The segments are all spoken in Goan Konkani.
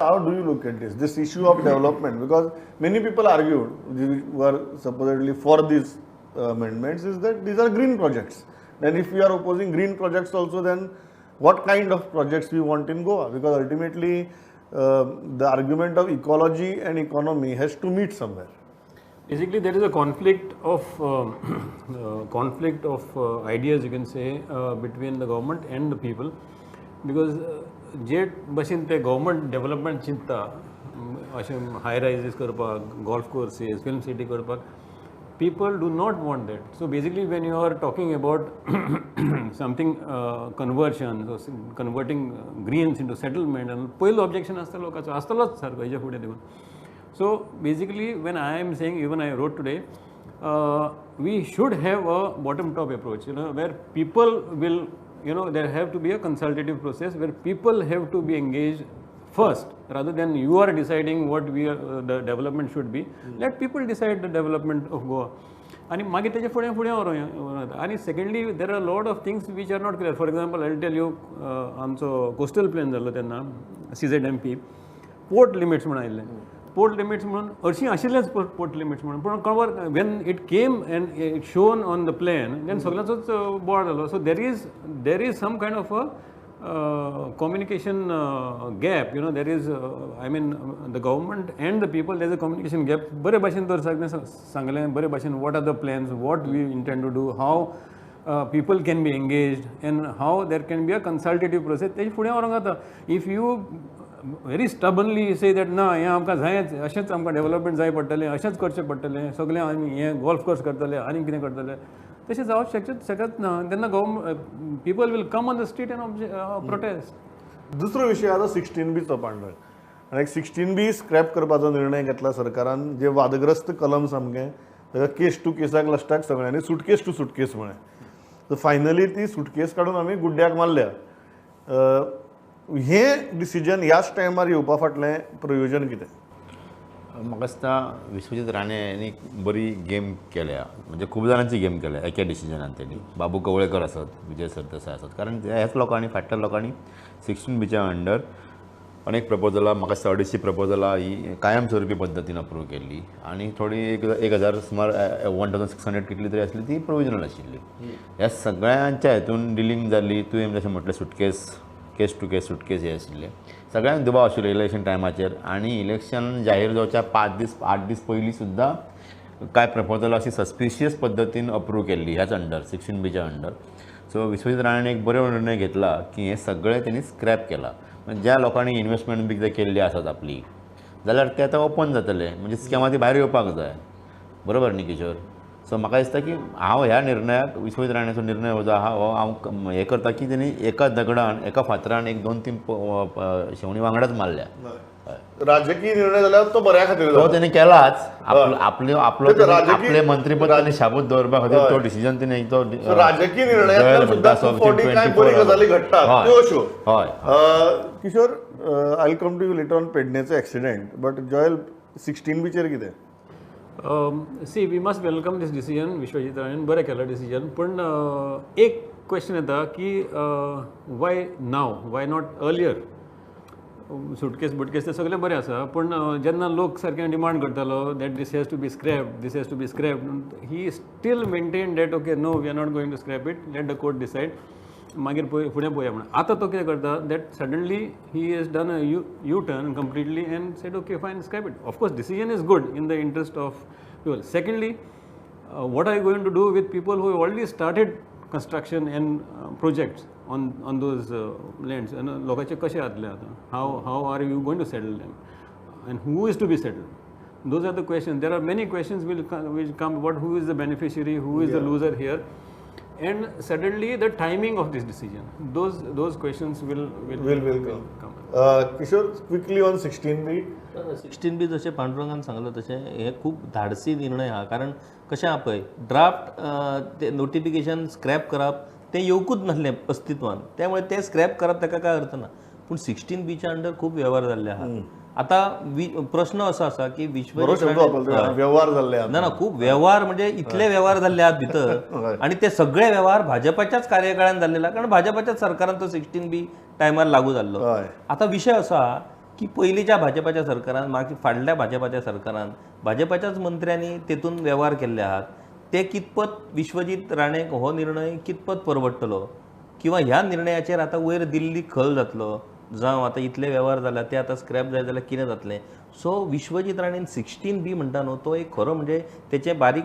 How do you look at this this issue of development? Because many people argued who are supposedly for these amendments is that these are green projects. Then if we are opposing green projects also, then what kind of projects we want in Goa? Because ultimately the argument of ecology and economy has to meet somewhere. Basically, there is a conflict of ideas, you can say, between the government and the people, because जे भशेन ते गव्हर्मेंट डेव्हलपमेंट चिंतता, अशें हाय रायजीस करपाक, गोल्फ कोर्सीस, फिल्म सिटी करपाक, people do not want that. So basically when you are talking about something conversion, so converting greens into settlement, and पयलो ऑब्जेक्शन आसता लोकांचो, आसतलोच सारको हेच्या फुडें देखून. So basically when I am saying, even I wrote today, we should have a bottom top approach, you know, where people will, you know, there have to be a consultative process where people have to be engaged first, rather than you are deciding what we are, the development should be. Let people decide the development of Goa. आणि मागीर तेजे फुडें फुडें व्हरों. आनी secondly, there are lot of things which are not clear. For example, I tell you, आमचो कोस्टल प्लेन जाल्लो तेन्ना CZMP port limits म्हणून आयिल्लें. पोर्ट लिमिट्स म्हणून हरशीं आशिल्लेंच पोर्ट लिमिट्स म्हणून, पूण खबर when it came and it shown on the plan, then सगळ्यांचोच बोवाळ जालो. So there is some kind of a communication gap, you know. There is, I mean, the government and the people, there is a communication gap. बरे भाशेन तर सगळें सांगलें बरे भाशेन, what are the plans, what we intend to do, how people can be engaged and how there can be a consultative process, तेजे फुडें व्हरूंक जाता. If you very stubbornly say that ना, हें आमकां जायच, अशेंच आमकां डेव्हलपमेंट जाय पडटलें, अशेंच करचें पडटलें, सगळें आमी हें गोल्फ कोर्स करतले आनी कितें करतले, तशें जावंक शकत ना. तेन्ना government, people will come on the street and protest. दुसरो विशय आता 16 बीचो, पांडुरंग. आनी एक 16 बी स्क्रॅप करपाचो निर्णय घेतला सरकारान, जे वादग्रस्त कलम सामकें, ताका केस टू केसाक लास्टाक सगळ्यांनी सुटकेस टू सुटकेस म्हळें. सो फायनली ती सुटकेस काडून आमी गुड्ड्याक मारल्या. हें डिसिजन ह्याच टायमार येवपा फाटलें प्रयोजन कितें? म्हाका दिसता विश्वजीत राणे यांनी बरी गेम केल्या, म्हणजे खूब जाणांची गेम केल्या एका डिसिजनान तेणी. बाबू कवळेकर आसत, विजय सरदेसाय आसत, कारण ह्याच लोकांनी, फाटल्या लोकांनी 16 बीच्या अंडर अनेक प्रपोजलां, म्हाका दिसता 250 प्रपोजलां ही कायम स्वरुपी पद्दतीन अप्रूव केल्ली आनी थोडी एक एक हजार सुमार 1600 कितली तरी आसली ती प्रोविजनल आशिल्ली. ह्या सगळ्यांच्या हितून डिलींग जाल्ली. तुवें जशें म्हटलें, suitcase, case to case suitcase हे आशिल्लें. सगळ्यांक दुबाव आशिल्लो इलेक्शन टायमाचेर आनी इलेक्शन जाहीर जावच्या 5 दीस 8 दीस पयलीं सुद्दां कांय प्रपोजलां अशी सस्पिशियस पद्दतीन अप्रूव केल्ली ह्याच अंडर, 16 बीच्या अंडर. सो विश्वजीत राणेन एक बरो निर्णय घेतला की हें सगळें तेणी स्क्रॅप केलां. ज्या लोकांनी इन्वेस्टमेंट बी कितें केल्ली आसत आपली जाल्यार ते आतां ओपन जातले, म्हणजे स्कॅमा ती भायर येवपाक जाय, बरोबर न्ही किशोर? सो म्हाका दिसता की हांव ह्या निर्णयाक, विश्वजीत राणेचो निर्णय हो जो आहा हो हांव हें करता की तेणी एका दगडान, एका फातरान एक 2 3 शेवणी वांगडाच मारल्या. राजकीय निर्णय जाल्यार तो बऱ्या खातीर तो तेणी केलाच. आपलो आपलो आपले मंत्रीपद तेणी शाबूत दवरपा खातीर तो डिसिजन तेणी तो राजकीय निर्णयांतल्यान सुद्दां खूब फावटी कांय बरी गजाली घडटात त्यो अश्यो. हय Kishore, I come to you later on पेडणेचो accident, but Joel, 16 बीचेर कितें? See, we must welcome this decision. Vishwajit राणेन बरें केलां डिसिजन, पूण एक क्वेश्चन येता की why now, why not earlier? Suitcase बुटकेस ते सगळें बरें आसा, पूण जेन्ना लोक सारके डिमांड करतालो that this has to be scrap, this has to be scrap, he still maintain that okay, no, we are not going to scrap it, let the court decide, मागीर पळय फुडें पळोवया म्हणून. आतां तो कितें करता that suddenly he has done a U turn completely and said okay fine, scrap it. Of course decision is good in the interest of people. Secondly, what are you going to do with people who already started construction and projects on those lands? लोकांचे कशें जातलें आतां? How are you going to settle them and who is to be settled? Those are the questions. There are many questions will come about who is the beneficiary, who is the loser here, and suddenly the timing of this decision. Those questions will come. Kishore, quickly on 16B. 16B जशें पांडुरंगान सांगलें तशें हे खूब धाडसी निर्णय आहा. कारण कशें आहा पळय, ड्राफ्ट ते नोटिफिकेशन स्क्रॅप करप तें येवकूच नासलें अस्तित्वान, त्यामुळे तें स्क्रॅप करप ताका कांय अर्थ ना. पूण 16 बीच्या अंडर खूब वेव्हार जाल्ले आहा. आतां प्रश्न असो आसा की विश्वजीत वेव्हार जाल्ले ना ना खूब वेव्हार, म्हणजे इतले वेव्हार जाल्ले आहात भितर आनी ते सगळे वेव्हार भाजपाच्याच कार्यकाळान जाल्ले, कारण भाजपाच्याच सरकारान तो 16 बी टायमार लागू जाल्लो. आतां विशय असो आहा की पयलींच्या भाजपाच्या सरकारान, मागीर फाटल्या भाजपाच्या सरकारान भाजपाच्याच मंत्र्यांनी तेतून वेव्हार केल्ले आहात, ते कितपत विश्वजीत राणेक हो निर्णय कितपत परवडटलो किंवा ह्या निर्णयाचेर आतां वयर दिल्ली खल जातलो, जावं आतां इतले वेव्हार जाल्या ते आतां स्क्रॅप जाय जाल्यार कितें जातलें. सो विश्वजीत राणेन 16B म्हणटा न्हू, तो एक खरो म्हणजे तेचें बारीक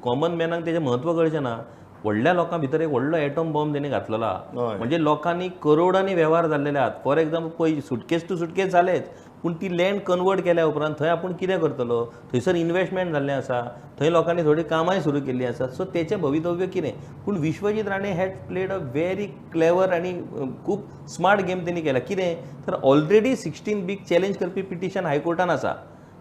कॉमन मॅनाक तेजें म्हत्व कळचें ना, व्हडल्या लोकां भितर एक व्हडलो एटॉम बॉम्ब तेणी घातलेलो आहा. म्हणजे लोकांनी करोडांनी वेव्हार जाल्लेले आहात. फॉर एग्जाम्पल पळय, सुटकेस टू सुटकेस जालेच, पूण ती लँड कन्वर्ट केल्या उपरांत थंय आपूण कितें करतलो, थंयसर इन्वेस्टमेंट जाल्लें आसा, थंय लोकांनी थोडी कामांय सुरू केल्लीं आसा, सो तेचें भवितव्य कितें. पूण Vishwajit Rane had played a very clever आनी खूब स्मार्ट गेम तेणी केला. कितें तर ऑलरेडी 16B challenge करपी पिटिशन हायकोर्टान आसा.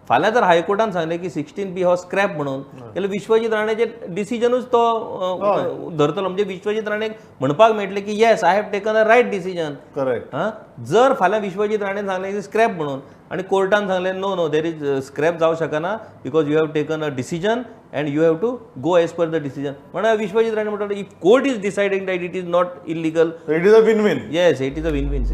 फाल्यां जर हायकोर्टान सांगलें की 16B हो स्क्रॅप म्हणून, जाल्यार विश्वजीत राणेचेर डिसिजनूच तो धरतलो. म्हणजे विश्वजीत राणेक म्हणपाक मेळटलें की yes, I have taken a right decision. Correct. हां, जर फाल्यां विश्वजीत राणेन सांगलें की स्क्रॅप म्हणून आनी कोर्टान सांगलें no no there is scrap जावं शकना because you have taken a decision and you have to go as per the decision, म्हणून विश्वजीत राणे म्हणटा if court is deciding that it is not illegal, it is a win win. Yes, it is a win win.